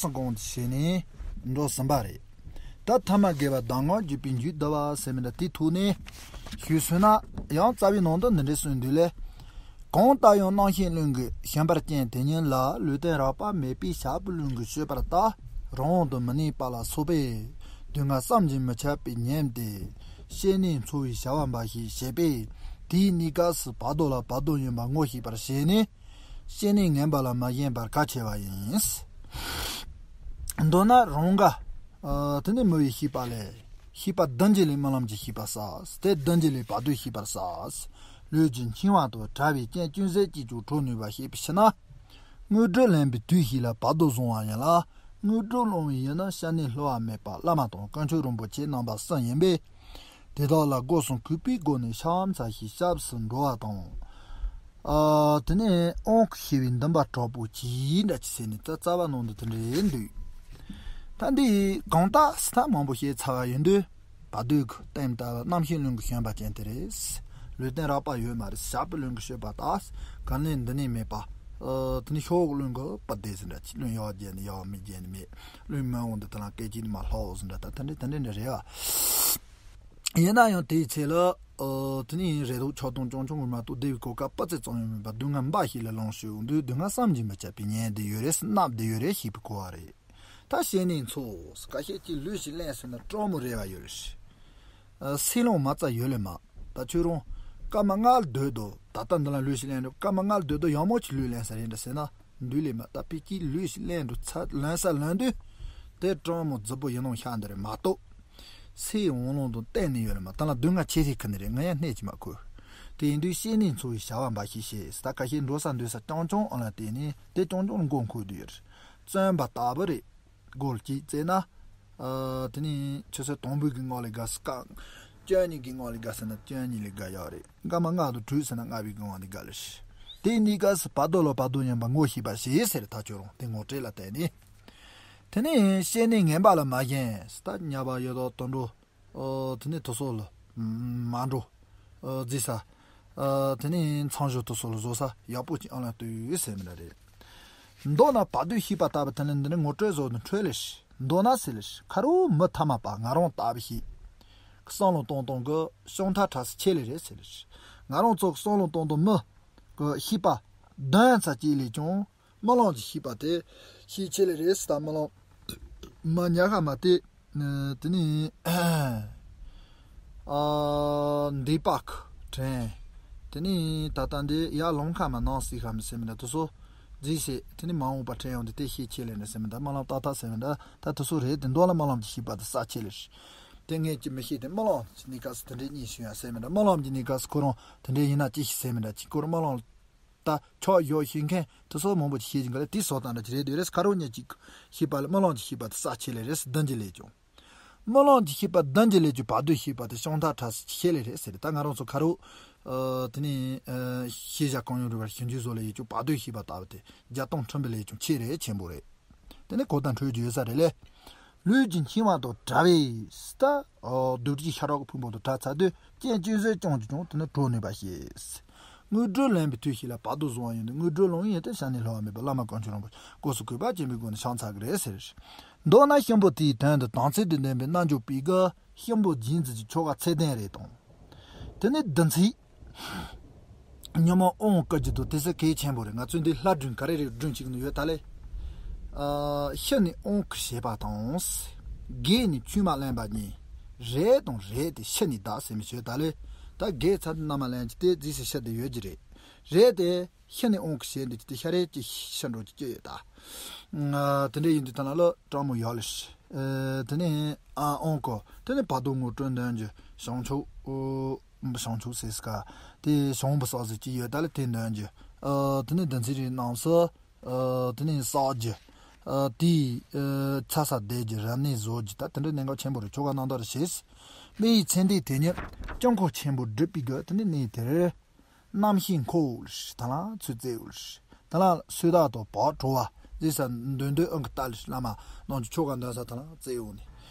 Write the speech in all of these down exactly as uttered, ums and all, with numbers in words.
སང་གོང་དུ་བྱས་ནས་འགྲོ་ཟིན་པ་རེད། ད་ཐ་མ་དགེ་བ་གདམས་ངག་བརྒྱུད་པའི་མཇུག་བསྡུ་བ་ཟེར་མི་འདྲ་དེའི་ཐོག་ནས་ཞུས་སོང་ན། ཡང་རྩ་བའི་ནང་དུ་འདི་འདྲའི་གསུངས་འདུག་ལེ། གང་ལྟར་ཡང་རྣམ་ཤེས་རླུང་གིས་ཞེན་པར་བསྐྱེད་དེ་ཉིད་ལ་ལུས་རྟེན་རགས་པ་མེད་པའི་བྱ་སྤུ་རླུང་གིས་གཞོལ་བར་ལྟ། རང་དབང་དུ་མི་གནས་པ་ལ་སོགས་པའི་སྡུག་བསྔལ་བསམ་གྱིས་མི་ཁྱབ་པའི་ཉེན་ཏེ། བཤེས་གཉེན་འཚོ་བའི་བྱ་བ་འབའ་ཞིག་བྱེད་པས། དེའི་གནས་སྐབས་སུ་བར་དོ་ལ་བར་དོ་ཡིན་པ་ངོ་ཤེས་པར་བྱས་ནས། བཤེས་གཉེན་ངན་པ་ལ་མ་ཞེན་པར་གལ་ཆེ་བ་ཡིན། མདོར་ན་རང་དགའ། ཨ། དེ་ནས་མི་བའི་ཤེས་པ་ལས། ཤེས་པ་བདུན་གྱི་ལས་རྨི་ལམ་གྱི་ཤེས་པ་བསགས། དེ་བདུན་གྱི་ལས་བར་དོའི་ཤེས་པ་བསགས། ལུས་ཀྱི་འཆིང་བ་དང་བྲལ་བའི་རྐྱེན་ཅུང་ཟད་ཀྱིས་ཀྱང་གྲོལ་ནུས་པ་ཤེས་པའི་ཕྱིར་ན། དངོས་གྲུབ་ལེན་པའི་དུས་ཤིག་ལ་བར་དོ་བཟུང་བ་ཡིན་ལ། དངོས་གྲུབ་བླང་བའི་ཡུལ་ནི་སྐྱབས་གནས་བསླུ་བ་མེད་པ་བླ་མ་དང་དཀོན་མཆོག་རིན་པོ་ཆེ་རྣམ་པ་གསུམ་ཡིན་པས། དེ་དག་ལ་སྒོ་གསུམ་གུས་པའི་སྒོ་ནས་ཕྱག་འཚལ་ཞིང་སྐྱབས་སུ་འགྲོ་བ་དང་། ཨ། དེ་ནས་དབང་གི་ཤེས་པའི་འདུན་པ་དྲག་པོ་གྱིས་འདྲ་ཅི་ཟེར་ནས་ད་རྩ་བ་ནང་དུ་དེ་འདྲའི་འདུག་ད་འདི་གང་ལྟར་སི་ཐ་མང་པོ་བཤད་ཚར་བ་ཡིན་དུས། བར་དོའི་གི་སྟེང་ལྟ་བུ་རྣམ་ཤེས་རླུང་གིས་ཞེན་པ་ཅན་དེ་རེད། ལུས་རྟེན་རགས་པ་ཡོད་མ་རེད། བྱ་སྤུ་རླུང་གིས་གཞོལ་བར་ལྟ། ག་ནས་འདི་ནས་མེད་པ། ཨ། དེ་ནས་ཤོག་རླུང་གིས་སྤུ་བདེ་ཟིན་འདྲ་ཅི། རླུང་ཡར་རྒྱས་ནས་ཡར་མི་རྒྱས་ནས་མེད། རླུང་མི་འོང་འདི་དེ་ལ་སྐད་ཅིག་ནས་མར་ལྷོག་ཟིན་འདྲ། ད་དེ་འདྲ་དེ་འདྲ་འདྲ་རེད་བ། ཡིན་ན་ཡང་དེའི་ཚེ་ལ། ཨ། དེ་ནས་རེ་དོགས་ཆགས་སྡང་ཆུང་ཆུང་གིས་མ་གཏོགས་བདེ་བའི་གོ་སྐབས་སྤུ་རྩེ་ཙམ་ཡང་མེད་པར་སྡུག་བསྔལ་འབའ་ཞིག་ལ་ལོངས་སྤྱོད་འོང་དུས་སྡུག་བསྔལ་བསམ་གྱིས་མི་ཁྱབ་པའི་ཉེན་བསྡད་ཡོད་རེད། མནར་བསྡད་ཡོད་རེད་ཞེས་པའི་གོ་བ་རེད། ད་བཤེས་གཉེན་ཚོ། ཁ་ཤས་ཀྱིས་ལུས་ཤིག་ལེན་ཟེར་ན་སྤྲང་མོ་རེ་བ་ཡོད་རེད། ཨ། སེམས་ལོང་མ་རྩ་ཡོད་ལེ་མ། ད་ཁྱོད་རང་སྐར་མ་ལྔ་ལ་སྡོད་དོ། ད་ལྟ་འདི་ལ་ལུས་ཤིག་ལེན་འགྲོ། སྐར་མ་ལྔ་ལ་སྡོད་དོ། ཡང་མོ་ཅིག་ལུས་ལེན་ས་རེད་འདྲ་ཟེར་ན་འདུག་ལེ་མ། ད་ཕི་ཅིག་ལུས་ཤིག་ལེན་འགྲོ་ཚ་ལོན་ས་ལོན་དུས། དེ་སྤྲང་མོ་རྫི་པོ་ཡིན་ནོ་ཤ་འདི་རེད་མ་གཏོགས། སེམས་འོང་ལོང་དང་གཏན་ནས་ཡོད་ལེ་མ། ད་ལ་སྡུག་བསྔལ་ཆེ་ཤོས་ཁུར་ནི་རེད། ང་ཡང་སྣེ་གཅིག་མ་ཁུར། དེ་ཡིན་དུས་བཤེས་གཉེན་འཚོ་བའི་བྱ་བ་འབའ་ཞིག་བྱེད། ད་ཁ་ཤས་འགྲོ་ས་འདུག་ས་རྐྱང་རྐྱང་ཨ་ལ་བལྟས་ནས་དེ་རྐྱང་རྐྱང་ལ་མགོ་འཁོར་དུ་ཡོད་རེད། བཙོན་པ་ལྟ་བུ་རེད། སྒོར་གཅིག་བཙལ་ན། ཨ། དེ་ནས་ཆུ་ཚོད་དང་པོའི་གི་ངོ་ལས་དགའ་སྐབས། བཅུ་གཉིས་ཀྱི་ངོ་ལས་དགའ་ཟེར་ན་བཅུ་གཉིས་ལས་དགའ་ཡག་རེད། སྐར་མ་ལྔ་དང་དྲུག་ཟེར་ན་ལྔ་པའི་གི་ངོ་ལས་དགའ་ལེ་ཤི། དེའི་གནས་སྐབས་སུ་བར་དོ་ལ་བར་དོ་ཡིན་པ་ངོ་ཤེས་པར་བྱེད་ཟེར། ད་ཁྱོད་རང་དེ་ངོ་སྤྲད་ལ་བལྟས་ནས། དེ་ནས་བཤེས་གཉེན་ངན་པ་ལ་མ་ཞེན། ད་ཉ་པ་ཡོད་དོ་དོན་འགྲོ། ཨོ། དེ་ནས་དེ་ཚོ་ལ་མ་འགྲོ། ཨོ། རྫི་ས། ཨོ། དེ་ནས་མཚང་བཞག་དེ་ཚོ་ལ་བཟོ་ས་ཡག་པོ་ཅིག་ཨ་ལ་ལྟོས་ཟེར་མི་འདྲ་རེད། མདོར་ན་བར་དོའི་ཤེས་པ་ལྟ་བུ་དེ་ནི་འདི་ནི་ངོ་སྤྲོད་བཟོ་དུ་འཕྲོད་ལེ་ཤི། མདོར་ན་ཟེར་ལེ་ཤི། ཁ་རོག་མི་ཐ་མལ་པ་ང་རང་ལྟ་བུ་ཞིག་གི་བསམ་བློ་གཏོང་སྟངས་ཀྱི་ཤོང་ཐབས་ཕྲ་སུ་ཆེ་ལེ་རེད་ཟེར་ལེ་ཤི། ང་རང་ཚོ་གི་བསམ་བློ་གཏོང་སྟངས་མི་གི་ཤེས་པ་བདུན་ཙམ་ཅིག་ལས་ཀྱང་། རྨི་ལམ་གྱི་ཤེས་པ་དེ་ཤས་ཆེ་ལེ་རེད་ཟེར། ད་རྨི་ལམ་མ་ཉག་ཤ་མ་དེ། དེ་ནས་ཨ། འདས་པ་ཁ་དྲན། དེ་ནས་ད་ལྟ་འདི་ཡར་ལངས་ཁ་མ་ནང་སྲིད་ཁ་མི་ཟེར་མི་འདྲ་དེ་ཚོ་རྫིས་ཟེར། དེ་ནས་མ་འོངས་པ་དྲན་ཡོང་དུས་དེ་ཤས་ཆེ་ལེ་ནི་ཟེར་མི་འདྲ། རྨི་ལམ་ཏག་ཏག་ཟེར་མི་འདྲ་ད་དེ་ཚོ་རེད། དེ་མདོར་ན་རྨི་ལམ་གྱི་ཤེས་པ་དེ་ས་ཆེ་ལེ་རེད། དེ་ངས་ཅི་མི་ཤེས། དེ་རྨི་ལམ་གྱི་གནས་སྐབས་སུ་དེ་འདྲའི་གཉིས་བྱུང་ཡ་ཟེར་མི་འདྲ། རྨི་ལམ་གྱི་གནས་སྐབས་སུ་ཁོ་རང་དེ་འདྲའི་ཡིན་ན་ཅི་ཞིག་ཟེར་མི་འདྲ། ཅི་ཁོ་རང་རྨི་ལམ་ད་ཆོག་ཡོད་ཤེས་མཁན་དེ་ཚོ་མང་པོ་ཅིག་ཤེས་ཀྱི་འདུག་ལ། དེ་སོགས་དང་འདྲ་ཅི་རེད་འདོད་རེད། ཁ་རོག་ཉིད་ཀྱི་ཤེས་པ་ལ་རྨི་ལམ་གྱི་ཤེས་པ་དེ་ས་ཆེ་ལེ་རེད། བདུན་གྱི་ལས་ཀྱང་། རྨི་ལམ་གྱི་ཤེས་པ་བདུན་གྱི་ལས་ཀྱང་བར་དོའི་ཤེས་པ་དེ་ཤོང་ཐབས་ཕྲ་སུ་ཆེ་ལེ་རེད་ཟེར། ད་ང་རང་ཚོ་ཁ་རོག་ཨ། དེ་ནས་ཨ། ཤེས་བྱ་གང་ཡོང་རུ་བར་ཞིབ་འཇུག་བཟོ་ལེ་ཡོད་ཀྱང་བར་དོའི་ཤེས་པ་ལྟ་བུ་དེ་བརྒྱ་སྟོང་ཁྲིམས་པའི་ལས་ཀྱང་ཆེ་རེད། ཆེན་པོ་རེད། དེ་ནི་གོ་བརྡ་འཕྲོད་རྒྱུ་ཡོད་ས་རེད་ལེ། ལུས་ཀྱི་འཆིང་བ་དང་བྲལ་བས་ཟེར། ད་ཨོ། རྡོ་རྗེ་ཤ་རོག་གི་ཕུང་པོ་དང་བྲལ་ཚར་དུས་རྐྱེན་ཅུང་ཟད་ཀྱང་གིས་ཀྱང་དེ་ནི་གྲོལ་ནུས་པ་ཞིག །དངོས་གྲུབ་ལེན་པའི་དུས་ཤིག་ལ་བར་དོ་བཟུང་བ་ཡིན་དུས་དངོས་གྲུབ་ལོང་ཡིན་ཏེ་ཤ་ནི་ལྷོ་བ་མེད་པ་བླ་མ་དཀོན་མཆོག་རིན་པོ་ཆེ་སྐུ་གསུང་གུས་པ་ཆེན་པོའི་སྒོ་ནས་ཕྱག་འཚལ་གི་རེད་ཟེར། མདོར་ན་གཤིན་པོ་དེའི་དོན་དུ་དམ་ཚིག་ཏུ་ལྡན་པའི་རྣལ་འབྱོར་པས་གི་གཤིན་པོ་སྦྱིན་བྱེད་ཀྱི་ཆོ་ག་ཚད་ལྡན་རེད་དང་། དེ་ནི་བདུན་ཚིགས། ཉོན་མོངས་དབང་བསྐུར་རྒྱུ་དང་དེ་ཚོ་གལ་ཆེན་པོ་རེད། ང་ཚོས་འདི་ལྷ་སྒྲུང་ག་རེ་རེ་སྒྲུང་བྱེད་ཀྱི་ནི་ཡོད་ད་ལེ། ཨ། ཤི་ནས་དབང་བསྐུར་བྱེད་པ་དང་། བགེགས་ནས་ཆོས་མ་ལེན་པ་གཉིས། རེད་དང་རེད་དེ་ཤི་ནས་བདག་ཟེར་མི་ཆོས་ད་ལེ། ད་བགེགས་ཚར་དུས་མནའ་མ་ལེན་གྱི་དེ་རྫིས་སུ་ཤི་དེ་ཡོད་ཀྱི་རེད། རེད་དེ། ཤི་ནས་དབང་བསྐུར་བྱེད་འདི་ཅི་སྟེ་ཤ་རེད་ཅི་ཤི་འགྲོ་ཅི་སྐྱེ་ཡོད་ད། ཨ། དེ་འདྲ་ཡིན་དུས་ད་ན་ལོ་སྤྲང་མོ་ཡོད་ལེ་ཤི། ཨ། དེ་ནས་ཨ་དབང་བསྐུར་དེ་ནས་བར་དོ་ངོ་སྤྲོད་འདོན་རྒྱུ་བྱང་ཆུབ། ཨོ། བྱང་ཆུབ་ཟེར་ས་ག་དེ་བྱང་བུ་ཟག་ཟེར་ཅི་ཡོད་ད་ལེ་དེ་འདོན་རྒྱུ། ཨ། དེ་ནས་བདུན་ཚིགས་རེའི་ནང་སུ། ཨ། དེ་ནས་བསགས་རྒྱུ། ཨ། དེའི་ཨ། ཚ་ས་བསྡད་རྒྱུ་རབ་གནས་བཟོ་རྒྱུ་ད་དེ་འདྲ་གནད་འགག་ཆེན་པོ་རེད། ཆོ་ག་རྣམ་དག་རེ་བྱེད། དམིགས་ཡུལ་ཚེ་འདིའི་དེ་ཉིད་དཀྱིལ་འཁོར་ཆེན་པོ་སྒྲུབ་པའི་དགོས་དེ་ནས་གནས་དེར། རྣམ་ཤེས་འཁོར་ལ་ད་ལ་ཚུར་བཙལ་འོང་ལ། ད་ལ་སུ་དག་དང་བག་གྲོ་བ་ཟེར་ས་འདོན་འདོན་ཨང་གི་ལྟ་ལ་བླ་མ་ནང་གི་ཆོ་ག་འདོན་ས་ད་ལ་བཙལ་འོང་ནས།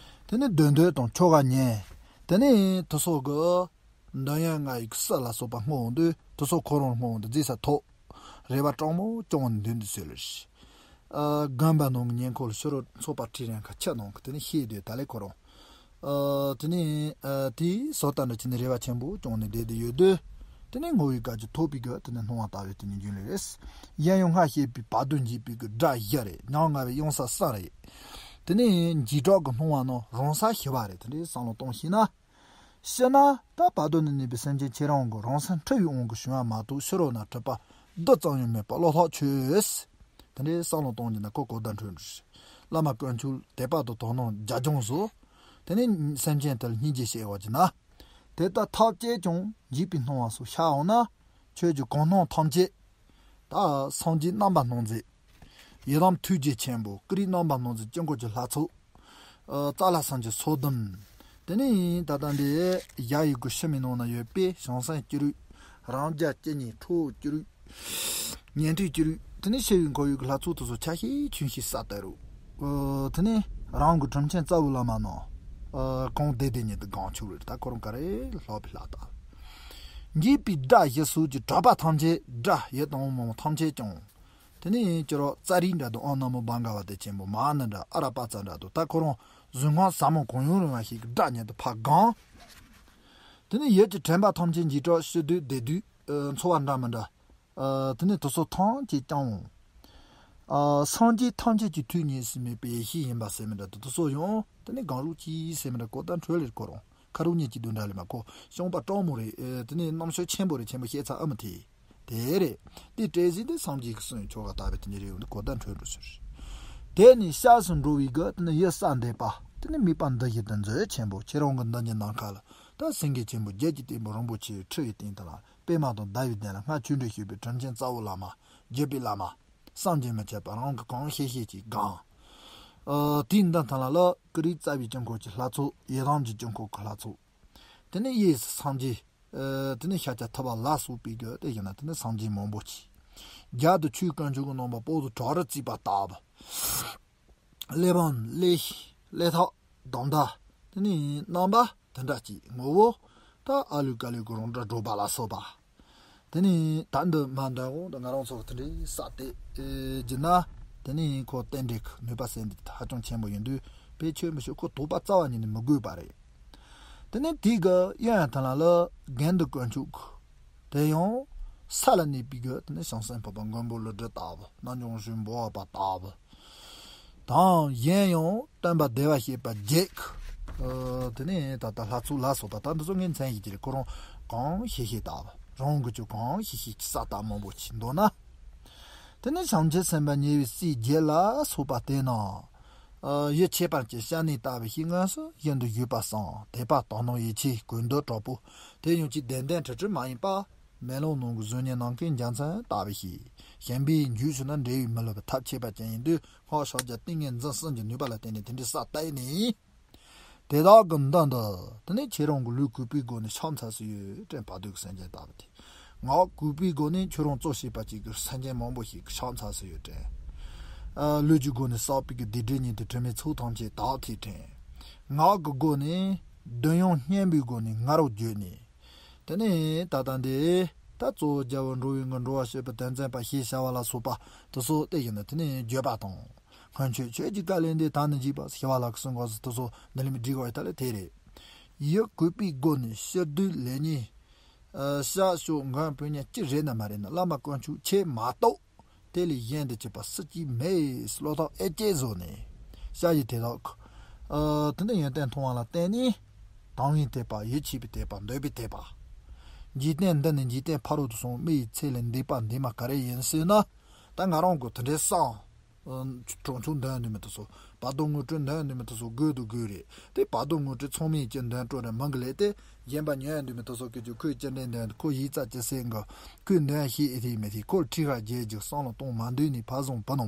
དེ་ནས་འདོན་འདོན་དང་ཆོ་ག་ཉན། དེ་ནས་དེ་ཚོ་གི་འདོན་ཡ་ང་ཡི་གི་སྲི་ལ་སོགས་པ་སྔོ་འོང་དུས་དེ་ཚོ་ཁོ་རང་སྔོ་འོང་དུ་ཟེར་ས་ཐོག་རེ་བ་སྤྲང་མོ་སྐྱོང་འདོན་དུ་ཟེར་ལ། ཨ་དགོན་པ་ནང་གི་ཉེ་འཁོར་ལ་ཕྱི་རོལ་ཚོགས་པ་ཁྲིད་རན་ཁ་ཆད་ནང་གི་དེ་ནས་ཤེས་དུས་ད་ལས་ཁོ་རང་། ཨ་དེ་ནས་ཨ་དེའི་བཟོ་ལྟ་འདྲ་བྱས་ནས་རེ་བ་ཆེན་པོ་བཅངས་ནས་བསྡད་དེ་ཡོད་དུས། དེ་ནས་ངོ་བོའི་སྐད་ཅིག་ཐོབ་པའི་གི་དེ་ནས་སྣང་བ་ལྟ་བུའི་དེ་ནས་རྒྱུན་ལས་རེད། གཞན་ཡང་སྔར་བཤད་པའི་བར་དོ་འཇིག་པའི་གི་སྒྲ་བཞི་རེད། ཉམ་ང་བའི་དབྱངས་གསལ་གསུམ་རེད། དེ་ནས་འཇིགས་སྐྲག་གི་སྣང་བ་རྣམས་རང་སར་ཞི་བ་རེད། དེ་འདྲའི་བསམ་བློ་གཏོང་ཤེས་ན། ཕྱི་ན་ད་བར་དོ་ན་གནས་པའི་སེམས་ཅན་ཁྱེད་རང་གི་རང་སེམས་འཁྲུལ་བའི་དབང་གིས་བྱུང་བ་མ་གཏོགས་ཕྱི་རོལ་ན་འཁྲུལ་པ་རྡུལ་ཙམ་ཡང་མེད་པ་བློ་ཐག་ཆོད། དེ་འདྲའི་བསམ་བློ་གཏོང་རྒྱུ་ན་ཁོ་གོ་བརྡ་འཕྲོད་འགྲོ་ཞིག་བླ་མ་དཀོན་མཆོག་དད་པ་དང་དོ་སྣང་རྒྱ་སྦྱོང་བཟོ། དེ་ནས་སེམས་ཅན་དེ་ལ་སྙིང་རྗེ་བྱེད་པ་བྱས་ན། དེ་ལྟར་ཐབས་བྱས་ཀྱང་འཇིགས་པའི་སྣང་བ་སོགས་ཤར་འོང་ན། ཁྱོད་ཀྱི་གང་སྣང་ཐམས་ཅད། ད་སངས་རྒྱས་རྣམ་པར་སྣང་མཛད། ཡི་དམ་ཐུགས་རྗེ་ཆེན་པོ་ཀུ་རེ་རྣམ་པར་སྣང་མཛད་དཀྱིལ་འཁོར་གྱི་ལྷ་ཚོགས། ཨ་རྩ་ལ་སངས་རྒྱས་སོ་བདུན། དེ་ནས་ད་ལྟ་འདི་ཡ་ཡི་གུ་ཤི་མའི་ནང་ན་ཡོད་པའི་བྱང་སེམས་སྐྱེ་རུས། རང་རྒྱལ་སྐྱེ་གཉིས་ཁྲོ་བོ་སྐྱེ་རུས། ཉན་ཐོས་སྐྱེ་རུས། དེ་ནས་ཤི་བའི་འཁོར་ཡུག་གི་ལྷ་ཚོགས་དེ་ཚོ་ཆ་ཤས་ཁྱོན་ཤས་བསགས་བསྡད་རུ། ཨ་དེ་ནས་རང་གི་དྲིན་ཆེན་རྩ་བའི་བླ་མ་རྣམས། ཨ་གང་བདེ་བདེ་ཉིད་དུ་གང་ཆུག་རེད། ད་ཁོ་རང་ག་རེ་ལྷག་པའི་ལྷག་ད། འཇིགས་པའི་སྒྲ་བཞི་སོགས་ཀྱི་གྲགས་པ་ཐམས་ཅད་སྒྲ་ཡི་དང་པོ་མང་པོ་ཐམས་ཅད་ཀྱང་། དེ་ནས་ཅི་རོ་ཙཱ་རི་འདྲ་དང་ཨོཾ་ན་མོ་བྷ་ག་ཝ་ཏེ་ཆེན་པོ་མ་ཎི་འདྲ་ཨ་ར་པ་ཙ་འདྲ་དང་ད་ཁོ་རང་གཟུགས་ངག་ཟབ་མོ་གང་ཡོང་རུང་བ་ཞིག་གི་སྒྲ་ཉིད་དུ་ཕར་གང་། དེ་ནས་ཡིད་ཀྱི་དྲན་པ་ཐམས་ཅད་འཇིགས་སྐྲག་ཤི་དུས་བདེ་དུས་ཨ་ཚོར་བ་འདྲ་མི་འདྲ། ཨ་དེ་ནས་དེ་ཚོ་ཐམས་ཅད་ཀྱང་། ཨ་སངས་རྒྱས་ཐམས་ཅད་ཀྱི་ཐུགས་ཉིད་སུ་མེད་པའི་ཡེ་ཤེས་ཡིན་པ་ཟེར་མི་འདྲ་དེ་དེ་ཚོ་ཡང་དེ་ནས་གང་རུང་གཅིག་ཟེར་མི་འདྲ་གོ་བརྡ་འཕྲོད་ལེར་ཁོ་རང་། ཁ་རུ་གཉིས་ཀྱི་དོན་འདྲ་ལས་མ་གོ། གཤོང་པ་སྤྲང་མོ་རེད། ཨེ་དེ་ནས་རྣམ་དཔྱོད་ཆེན་པོ་རེད། ཆེན་པོ་བཤད་ཚར་ཨ་མི་དེ། དེ་རེད། དེ་སྤྲད་ཟིན་དེ་སངས་རྒྱས་ཀྱི་གསུང་ཆོ་ག་ལྟ་བུའི་དེ་ནས་རེད་འོང་དུ་གོ་བརྡ་འཕྲོད་འགྲོ་ཟེར། དེ་ནས་སྐྱབས་སུ་འགྲོ་བའི་སྒོ་དེ་ནས་ཡིད་གསལ་འདེབས་པ་དེ་ནས་དམིགས་པ་འདི་བཞིན་དུ་མཛོད་ཆེན་པོ་ཁྱེད་རང་གི་མདུན་གྱི་ནམ་མཁའ་ལ་ད་སེང་གེ་ཆེན་པོ་བརྒྱད་ཀྱི་སྟེང་དུ་རིན་པོ་ཆེའི་ཁྲི་ཡི་སྟེང་དུ་ལ་པདྨ་དང་ཟླ་བའི་གདན་ལ་སྔར་ཆོས་འབྲེལ་ཞུས་པའི་དྲིན་ཅན་རྩ་བོ་བླ་མ་བརྒྱུད་པའི་བླ་མ། བསམ་གྱིས་མི་ཁྱབ་པ་རང་གི་གང་ཤེས་ཤེས་ཀྱིས་གང་། ཨ་དེའི་མདུན་ཐང་ལ་ལ་ཀུ་རེ་རྩ་བའི་དཀྱིལ་འཁོར་གྱི་ལྷ་ཚོགས་ཡི་དམ་གྱི་དཀྱིལ་འཁོར་གྱི་ལྷ་ཚོགས། དེ་ནས་གཡས་སུ་སངས་རྒྱས། ཨ་དེ་ནས་ཤཱཀྱ་ཐུབ་པ་ལ་སོགས་པའི་གི་དེ་བཞིན་ན་དེ་ནས་སངས་རྒྱས་མང་པོ་ཅིག་རྒྱབ་ཏུ་ཆོས་དཀོན་མཆོག་གི་རྣམ་པ་པོ་ཏི་བྲག་རི་བརྩིགས་པ་ལྟ་བུ། གླེགས་བམ་གླེགས་གླེགས་ཐག་དམ་མདའ། དེ་ནས་རྣམ་པ་དེ་འདྲ་ཅིག་ངོ་བོ། ད་ཨ་ལུ་ཀ་ལུ་གི་རང་སྒྲ་སྒྲོག་པ་ལ་སོགས་པ། དེ་ནས་ད་འདི་མ་འདོན་འོང་དུ་ང་རང་ཚོ་དེ་འདྲའི་ས་དེ་ཨེ་བགྱིས་ན། དེ་ནས་ཁོ་རྟེན་འབྲེལ་གྱི་ནུས་པ་ཟེར་འདི་ཧ་ཅང་ཆེན་པོ་ཡིན་དུས་དཔེ་ཆོས་མི་ཤོད་ཁོ་དོགས་པ་རྩ་བ་ཉིད་ནས་མི་དགོས་པ་རེད། དེ་ནས་དེའི་གི་གཡོན་ཐང་ལ་ལ་དགེ་འདུན་དཀོན་མཆོག་དེ་ཡང་ས་ལ་གནས་པའི་གི་དེ་ནས་བྱང་སེམས་འཕགས་པ་མགོན་པོ་ཀླུ་སྒྲུབ་ལྟ་བུ་རྣལ་འབྱོར་ཞུ་འབོ་བ་པ་ལྟ་བུ། དང་གཞན་ཡང་སྟོན་པ་བདེ་བར་གཤེགས་པ་བརྒྱད་ཀྱི། ཨ་དེ་ནས་ད་ལྟ་ལྷ་ཚོགས་ལ་སོགས་པ་ད་འདི་ཚོ་ངས་མཚན་ཞིག་ཅི་རེད་ཁོ་རང་གང་ཤེས་ཤེས་ལྟ་བུ་རང་གི་ཆོས་གང་ཤེས་ཤེས་ཀྱི་ས་ལྟ་མང་པོ་ཅིག་འདོད་ན། དེ་ནས་བྱང་ཆུབ་སེམས་དཔའ་ཉེ་བའི་སྲས་བརྒྱད་ལ་སོགས་པ་དེ་རྣམས། ཨ་ཡིད་ཆེས་པར་གྱིས་བཤམས་ནས་ལྟ་བུ་ཞིག་དངོས་སུ་ཡིན་དུ་ཡོད་པ་སང་དད་པ་དག་སྣང་ཡིད་ཆེས་གུས་འདུད་དྲག་པོ་དེ་ཡང་ཅིག་བདེན་བདེན་གྲུབ་གྲུབ་མ་ཡིན་པ། མེ་ལོང་ནང་གི་གཟུགས་བརྙན་ནམ་མཁའི་འཇའ་ཚོན་ལྟ་བུ་ཞིག་གཞན་པས་འཇུག་ཚུལ་ན་འབྲས་བུ་མི་སླུ་བའི་ཐབས་ཆད་པ་ཅན་ཡིན་དུས་སྔགས་ཕྱག་རྒྱ་ཏིང་ངེ་འཛིན་གསུམ་གྱི་ནུས་པ་ལ་བརྟེན་ནས་དེ་འདྲའི་ས་བལྟས་ནས། དེ་དག་གི་མདུན་དུ་དེ་ནས་ཁྱེད་རང་གི་ལུས་གུས་པའི་སྒོ་ནས་ཕྱག་འཚལ་སྲོལ་ཡོད་དྲན། བར་དོའི་གི་སེམས་ཅན་ལྟ་བུ་དེ། ངག་གུས་པའི་སྒོ་ནས་ཁྱོད་རང་གཙོ་བྱས་པ་གཅིག་གི་སེམས་ཅན་མང་པོ་ཞིག་གི་ཕྱག་འཚལ་སྲོལ་ཡོད་དྲན། ཨ་ལུས་ཀྱི་སྒོ་ནས་བསགས་པའི་གི་སྡིག་སྒྲིབ་ཉིད་དུ་དྲི་མའི་ཚོགས་ཐམས་ཅད་དག་ཐེག་དྲན། ངག་གི་སྒོ་ནས་འདོད་ཡོན་སྙན་པའི་སྒོ་ནས་ང་རོ་བརྗོད་ནས། དེ་ནས་ད་ལྟ་འདི་ད་གཙོ་བོ་རྒྱལ་བ་འགྲོ་བའི་མགོན་འགྲོ་བ་སྤྱོད་པའི་དོན་མཛད་པ་ཞེས་བྱ་བ་ལ་སོགས་པ་དེ་ཚོ་དེ་བཞིན་དུ་དེ་ནས་བརྗོད་པ་དང་། སྔོན་ཆད་ཆོས་ཀྱི་བཀའ་ལས་འདས་ད་ནི་འཇིག་པ་ཞི་བ་ལྷ་གི་གསུང་གོ་སོ་དེ་ཚོ་འདི་ལས་མི་འགྲིག་གོ་ཡི་ད་ལས་དེ་རེད། ཡིད་གུས་པའི་སྒོ་ནས་ཕྱིར་འདུས་ལས་ཉིད། ཨ་ཤར་ཕྱོགས་མགོན་དཔོན་གཉེན་གཅིག་རེད་ན་མ་རེད་ན་བླ་མ་དཀོན་མཆོག་ཁྱེད་མ་གཏོགས། དེ་ལས་གཞན་དུ་གྱུར་པ་སུ་གཅིག་མེད་བློ་ཐག་ཨེ་ཅེ་བཟོ་ནས། ཤ་ཡི་དེ་དག་ཨ་དེ་འདྲ་ཡོན་ཏན་མཐོང་བ་ལ་བརྟེན་ནས། དང་བའི་དད་པ་ཡིད་ཆེས་པའི་དད་པ་འདོད་པའི་དད་པ། འཇིག་རྟེན་འདི་ནས་འཇིག་རྟེན་ཕ་རོལ་ཏུ་སོང་མི་ཡི་ཚེ་ལས་འདས་པ་འདས་མ་ག་རེ་ཡིན་ཟེར་ན། ད་ང་རང་གི་དེ་འདྲའི་བསམ། གྲོང་ཆོག་འདོན་འདོད་མི་དེ་ཚོ། བར་དོ་ངོ་སྤྲོད་འདོན་འདོད་མི་དེ་ཚོ་དགོས་དུ་དགོས་རེད། དེ་བར་དོ་ངོ་སྤྲོད་ཚང་མས་ཀྱི་འདོན་སྤྲོད་རེད་མང་གི་ལས་ཏེ། གཞན་པ་ཉོན་འདོད་མི་དེ་ཚོ་གི་ཅུ་ཁོས་ཅི་འདྲའི་འདོན་ཁོ་ཡིག་རྩ་ཅི་སེ་འགི། ཁོས་འདོན་ཤེས་ཨེ་ཐེ་མི་ཐེ་ཁོར་ཁྲི་ཁ་རྒྱལ་རྒྱུ་བསམ་བློ་གཏོང་མ་འདོད་ནི་ཕ་བཟང་བུ་ནོ།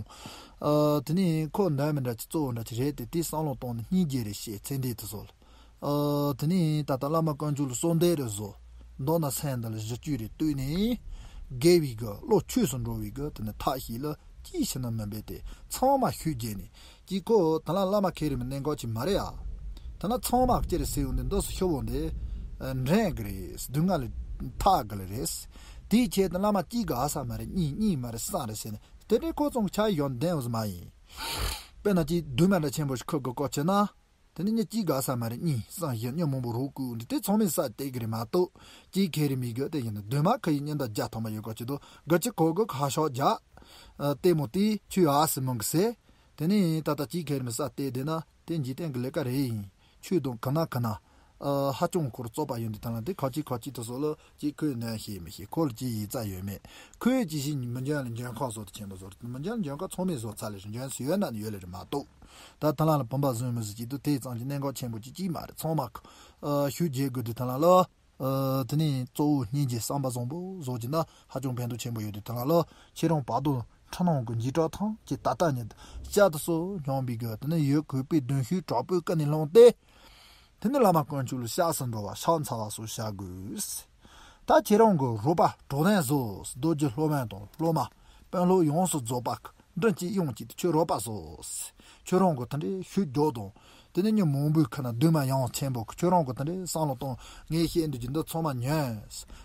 ཨ་དེ་ནས་ཁོ་འདོན་མི་འདྲ་ཅི་གཙོ་བོ་འདྲ་ཅི་རེད་དེ་དེ་བསམ་བློ་གཏོང་ནི་སྙིང་རྗེ་རེད་ཞེས་ཚེ་འདས་དེ་ཚོ་ལ། ཨ་དེ་ནས་ད་ལྟ་བླ་མ་དཀོན་མཆོག་ལ་གསོལ་འདེབས་རེ་བཟོ། མདོར་ན་སེམས་འདི་ལ་གཞི་བཅུད་རེ་བཏོད་ནས། དགེ་བའི་གི་བློ་ཆོས་སུ་འགྲོ་བའི་གི་དེ་ནི་ཐབས་ཤེས་ལ་ཅིའི་ཕྱིར་ན་མི་འབད་དེ་ཚང་མ་ཤུགས་རྒྱས་ནས་ཀྱི་ཁོ་དེ་ལ་བླ་མ་ཁེ་རེ་མི་གནས་འགོག་ཅིག་མ་རེད་ཨ། དེ་ལ་ཚང་མ་ཅི་རེད་ཟེར་ཡོང་དེ་འདི་སུ་ཤོ་བོ་འདི་འདྲེན་གི་རེད་སྡུག་བསྔལ་ལ་ཐག་གི་ལ་རེད། དེའི་ཆེད་དུ་བླ་མ་གཅིག་གིས་ཨ་ས་མ་རེད། གཉིས། གཉིས་མ་རེད། གསུམ་རེད་ཟེར་ནས། དེ་འདྲའི་ཁོ་ཚོ་གི་ཆ་ཡོན་ལྡན་བ་ཟིག་མ་ཡིན། དཔེར་ན་ཅིག་བདུད་མ་འདྲ་ཆེན་པོ་ཞིག་ཁུར་དགོས་སྐོར་བྱས་ན། དེ་ནི་མི་གཅིག་གིས་ཨ་ས་མ་རེད། གཉིས། གསུམ། བཞི། མི་མང་པོ་རོགས་བསྐོས་འདི་དེ་ཚང་མས་ས་སྟེར་གི་རེད་མ་གཏོགས། གཅིག་ཁེ་རི་མི་དགོས། དེ་ཡིན་ན་བདུད་མ་ཁུར་ཡི་ཉིན་ལྟར་བརྒྱ་ཐམ་པ་ཡོད་སྐོར་བྱེད་དོ། དགུ་གཅིག་གོ་དགུ་ཁ་ཤོག་རྒྱག་ཨ། ལྟད་མོ་དེ་ཁྱོད་ཨ་སི་མང་གི་ཟེར། དེ་ནས་ད་ལྟ་གཅིག་ཁེ་རི་མི་ས་སྟེར་བསྡད་ན་དེ་འཇིག་རྟེན་གྱི་ལས་ཀ་རེད་ཡིན། ཆོས་དང་ག་ན་ག་ན། ཨ། ཧ་ཅང་ཁོར་རྩོད་པ་ཡོད་འདི་ཐང་ལ་དེ་ཁ་ཅིག་ཁ་ཅིག་དུ་སོགས་ལ་ཅིག་ཁོས་ནན་ཤེས་མི་ཤེས། ཁོ་ལ་ཅི་ཡིག་རྩ་ཡོད་མེད། ཁོས་ཅི་ཞིག་མི་འཇོན་ལ་འཇོན་ཁ་བཟོ་དུ་ཆེན་པོ་བཟོ། མི་འཇོན་ལ་འཇོན་ཁ་ཚང་མས་བཟོ་ཚར་ལས་འཇོན་སུ་ཡོད་ན་ནི་ཡོད་ལས་རེད་མ་གཏོགས། ད་ཐང་ལ་ལ་བུམ་པ་བཟོས་མི་ཟིག་ཅིག་ཏུ་དེ་ཙམ་གྱི་གནད་འགག་ཆེན་པོ་ཅིག་ཅིག་མ་རེད། ཚང་མ་ཁོ། ཨ། ཤུགས་རྒྱས་དགོས་འདི་ཐང་ལ་ལ། ཨ། དེ་ནས་གཙོ་བོ་སྙིང་རྗེ་བསམ་པ་བཟང་པོ་བཟོ་གྱི་ན་ཧ་ཅང་ཕན་ཐོགས་ཆེན་པོ་ཡོད་དུས་དེ་ལ་ལོ། ཁྱེད་རང་བར་དོ་འཁྲུལ་སྣང་གི་འཇིགས་སྐྲག་ཐང་གི་ད་ལྟ་ཉིད་བཤད་དུ་སོ་སྙོམས་པའི་དགོས། དེ་ནས་ཡུལ་གུས་པའི་གདུང་ཤུགས་དྲག་པོའི་ཀུན་ནས་བསླངས་ཏེ། དེ་ནས་བླ་མ་དཀོན་མཆོག་ལ་སྐྱབས་སུ་འགྲོ་བ་ཕྱག་འཚལ་བ་སོགས་བྱ་དགོས། ད་ཁྱེད་རང་གི་རོགས་པ་གྲོགས་དན་བཟོ། རྡོ་རྗེ་སློབ་དཔོན་དང་སློབ་མ་དཔོན་སློབ་ཡོངས་སུ་རྫོགས་པ། མགྲིན་གཅིག་དབྱངས་གཅིག་ཏུ་ཁྱོད་རོགས་པ་བཟོ། ཁྱོད་རང་གི་དེ་འདྲའི་ཤུགས་རྒྱོབ་དང་། དེ་ནས་མི་མང་པོའི་ཁ་ན་བདུད་མ་ཡང་ཆེན་པོ་གི་ཁྱོད་རང་གི་དེ་འདྲའི་བསམ་བློ་གཏོང་། ངས་བཤད་འདོད་ཀྱི་འདི་ཚང་མ་ཉོན།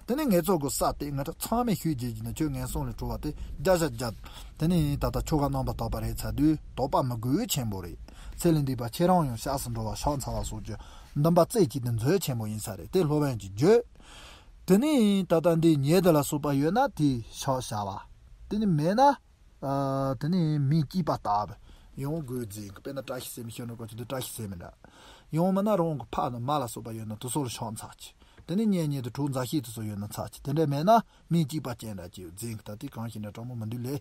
དེ་ནས་ངེད་ཚོ་གི་ས་དེ་ང་ཚོ་ཚང་མས་ཤུགས་རྒྱས་ཀྱི་ན་ཁྱོད་ངན་སོང་ལས་གྲོལ་བ་དེ་བརྒྱ་ཆ་བརྒྱ། དེ་ནས་ད་ལྟ་ཆོ་ག་རྣམ་པར་དག་པ་རེད་ཚར་དུས་དོགས་པ་མི་དགོས་ཆེན་པོ་རེད། ཚེ་ལས་འདས་པ་ཁྱེད་རང་ཡང་སྐྱབས་སུ་འགྲོ་བ་ཕྱག་འཚལ་བ་སོགས་ཀྱི་འདུན་པ་རྩེ་གཅིག་ཏུ་མཛོད་ཆེན་པོ་ཡིན་ས་རེད། དེ་སློབ་དཔོན་གྱིས་བརྗོད། དེ་ནས་ད་ལྟ་འདི་ཉེ་དུ་ལ་སོགས་པ་ཡོད་ན་དེ་ཕྱག་བྱ་བ། དེ་ནས་མེད་ན། ཨ། དེ་ནས་མིང་གཅིག་པ་ལྟ་བུ། ཡང་དགོས་རྫས་ཀྱི་དཔེར་ན་བཀྲ་ཤིས་ཟེར་མི་ཤོར་ནོ་གོ་ཆུ་དུ་བཀྲ་ཤིས་ཟེར་མི་འདྲ། ཡང་མིན་ན་རང་གི་ཕ་ན་མ་ལ་སོགས་པ་ཡོད་ན་དུ་སོགས་ལ་ཕྱག་འཚལ་གྱི། དེ་ནས་གཉེན་ཉེ་དུ་གྲོགས་མཛའ་བཤེས་དུ་སོགས་ཡོད་ན་འཚལ་གྱི། དེ་འདྲ་མེད་ན་མིང་གཅིག་པ་ཅན་འདྲ་གྱི་རྫས་ཀྱི་ད་དེ་གང་ཞིག་འདྲ་གྲོགས་མོ་མི་འདུག་ལེ།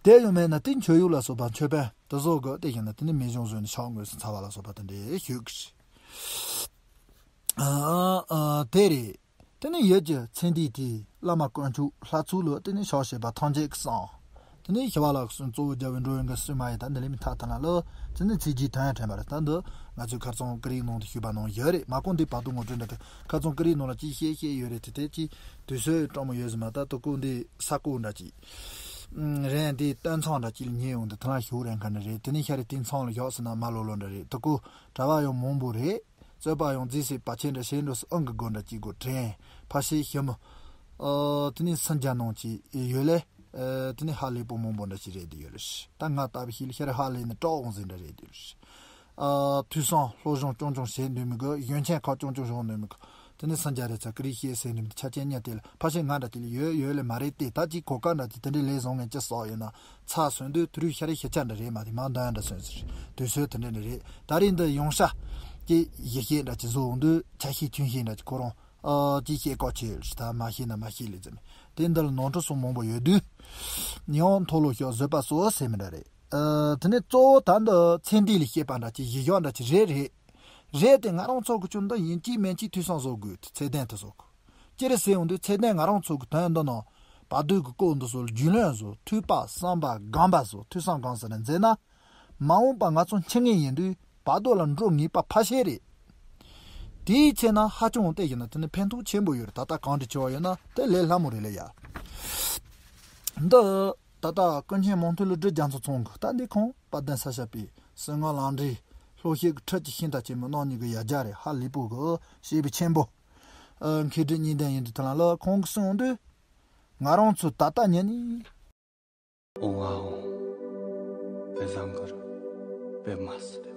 དེ་ཡང་མེད་ན་དེ་མཆོད་གཡོག་ལ་སོགས་པ་མཆོད་པ་དུ་སོགས་གི་དེ་ཡིན་ན་དེ་ནས་མི་གཞུང་བཟོས་ནས་ཕྱག་དངོས་སུ་འཚལ་བ་ལ་སོགས་པ་དེ་འདྲའི་ཞུགས་ཀྱི། ཨ། ཨ། དེ་རེད། དེ་ནས་ཡུལ་གྱི་ཚེ་འདས་དེས་བླ་མ་དཀོན་མཆོག་ལྷ་ཚོགས་ལ་དེ་ནས་ཕྱག་བྱས་པ་ཐམས་ཅད་ཀྱི་གསང་། དེ་ནས་ཞི་བ་ལྷ་གསུམ་གཙོ་བོ་རྒྱལ་བའི་འགྲོ་བའི་མགོན་སུ་མ་ཡི་ད་འདི་ལས་མི་ཐ་ཐ་ན་ལོ། དེ་ནས་ཚེ་རྗེས་དོན་དྲན་པར་ད་འདི་ང་ཚོའི་ཁ་རྩང་ཀི་རིག་ནང་དུ་ཞུས་པ་ནང་ཡོད་རེད། མ་གོང་འདི་བར་དུ་ངོ་སྤྲོད་འདྲ་དེ་ཁ་རྩང་ཀི་རིག་ནང་ལ་ཅིག་བཤད་བཤད་ཡོད་རེད། དེ་དེ་ཅིག་དུས་ཚོད་སྤྲང་མོ་ཡོད་ཟིན་མ་ད་དུ་ཀོ་འདི་ས་ཀོ་འདྲ་ཅིག་རན་འདི་སྟོན་ཚང་འདྲ་ཅིག་ལ་ཉེ་ཡོང་འདི་ཐ་ན་ཞུ་རན་མཁན་འདྲ་རེད། དེ་ནས་ཤ་རེ་དེ་ཚང་ལ་ཞོག་ཟིན་ན་མ་ལོ་ལོ་འདྲ་རེད། དུ་ཀོ་གྲྭ་བ་ཡང་མང་པོ་རེད། རྩོད་པ་ཡང་རྫིས་སེ་བ་ཆེན་འདྲ་ཞེ་འགྲོ་སུ་ཨང་གི་སྒོ་འདྲ་གཅིག་སྒོ་དྲན། ཕ་ཤེ་ཞི་མོ། ཨ། དེ་ནས་སུན་རྒྱ་ནང་གཅིག་ཡོད་ལེ། ཨ། དེ་ནས་ཧ་ལས་པོ་མང་པོ་འདྲ་ཞིག་རེད་དེ་ཡོད་རེད། ད་ང་ལྟ་བུ་ཞིག་ལ་ཤར་ཧ་ལས་ནས་སྐྲག་འོང་ཟིན་འདྲ་རེད་དེ་ཡོད་རེད། ཨ། ཐོས་བསམ་བློ་སྦྱོང་ཅུང་ཅུང་བྱེད་འདོད་མི་དགོས། གཞོན་ཆེན་ཁག་ཅུང་ཅུང་བྱུང་འདོད་མི་དགོས། དེ་ནས་སུན་རྒྱ་རེད་ཚ་ཀི་རིག་ཤེས་ཟེར་འདོད་མི་ཆ་ཅན་ཉ་དེ་ལ་ཕ་ཤེ་ང་འདྲ་དེ་ལ་ཡོད་ཡོད་ལེ་མ་རེད་དེ། ད་ཅིག་གོ་ཀ་འདྲ་ཅིག་དེ་འདྲའི་ལས་བཟང་ངན་ཅི་བསགས་ཡོད་ན། ཚ་སོན་དུས་དུ་རུ་ཤ་རེ་ཤ་ཆ་འདྲ་རེད་མ་དེ་མ་འདོན་འདྲ་སོན་ཟེར། དུས་ཚོད་དེ་འདྲ་འདྲ་རེད། ད་རེས་འདི་ཡོང་ཤ། ཀྱི་ཡི་ཤེས་འདྲ་ཅི་བཟོ་འོང་དུས་ཆ་ཤེས་ཆུན་ཤེས་འདྲ་ཅི་ཁོ་རང་། ཨ། ཅི་ཤེས་ཀོ་ཆེ་ལ་ཤི་ད་མ་ཤེས་ན་མ་ཤེས་ལེ་ཙམ་དེ་འདི་ལ་ནོར་འཁྲུལ་སོགས་མང་པོ་ཡོད་དུས། ཡང་མཐོ་ལོ་ཤོག་བཟོད་པ་གཙོ་བོ་ཟེར་མི་འདྲ་རེད། ཨ། དེ་ནས་གཙོ་བོ་ད་འདི་ཚེ་འདས་ལ་ཤེས་པ་འདྲ་ཅི་ཡི་ཤོག་འདྲ་ཅི་རེད་རེད། རེད་དེ་ང་རང་ཚོ་གི་ཅུང་འདི་ཡིན་གཅིག་མིན་གཅིག་ཐོས་བསམ་བཟོ་དགོས་ཚེ་བརྟན་དེ་བཟོ་དགོས། ཅི་རེད་ཟེར་ཡོང་དུས་ཚེ་བརྟན་ང་རང་ཚོ་གི་དོན་འདི་ནང་བར་དོའི་གི་སྐོར་འདི་ཚོ་ལ་རྒྱུས་ལོན་བཟོ། ཐོས་པ་བསམ་པ་སྒོམ་པ་བཟོ། ཐོས་བསམ་སྒོམ་ཟེར་ནས་མཛད་ན། མ་འོངས་པ་ང་ཚོ་འཆི་ངེས་ཡིན་དུས་བར་དོ་ལ་འགྲོ་ངེས་པ་ཕལ་ཆེར་རེད། དེའི་ཚེ་ན་ཧ་ཅང་བལྟས་ཡིན་ན་དེ་ནི་ཕན་ཐོགས་ཆེན་པོ་ཡོད་རེད། ད་ལྟ་གང་འདྲ་བྱས་པ་ཡོད་ན་དེ་ལས་སླ་མོ་རེད་ལ་ཡ། འདི་ད་ལྟ་ཀུན་མཁྱེན་མང་ཐོས་ལུ་སྒྲུབ་རྒྱ་མཚོ་ཚང་གི་ད་འདི་ཁོང་དཔལ་ལྡན་ས་སྐྱ་པའི་གསང་སྔགས་ལམ་འབྲས་ལྷོ་བཤད་ཀྱི་ཁྲིད་ཀྱི་ཤིང་རྟ་ཆེན་མོ་རྣམ་གཉིས་ཀྱི་ཡ་གྱལ་རེད། ཧ་ལས་པོ་གི་བཤད་པའི་ཆེན་པོ། ཨ། མཁས་གྲུབ་གཉིས་ལྡན་ཡིན་དུས་ཐ་ལ་ལ་ཁོང་གི་གསུང་དུས། ང་རང་ཚོ་ད་ལྟ་ཉིད་ནས། ཨོ་ཝའོ། དཔེ་བཟང་གི་རེད། དཔེ་མ་སྲིད།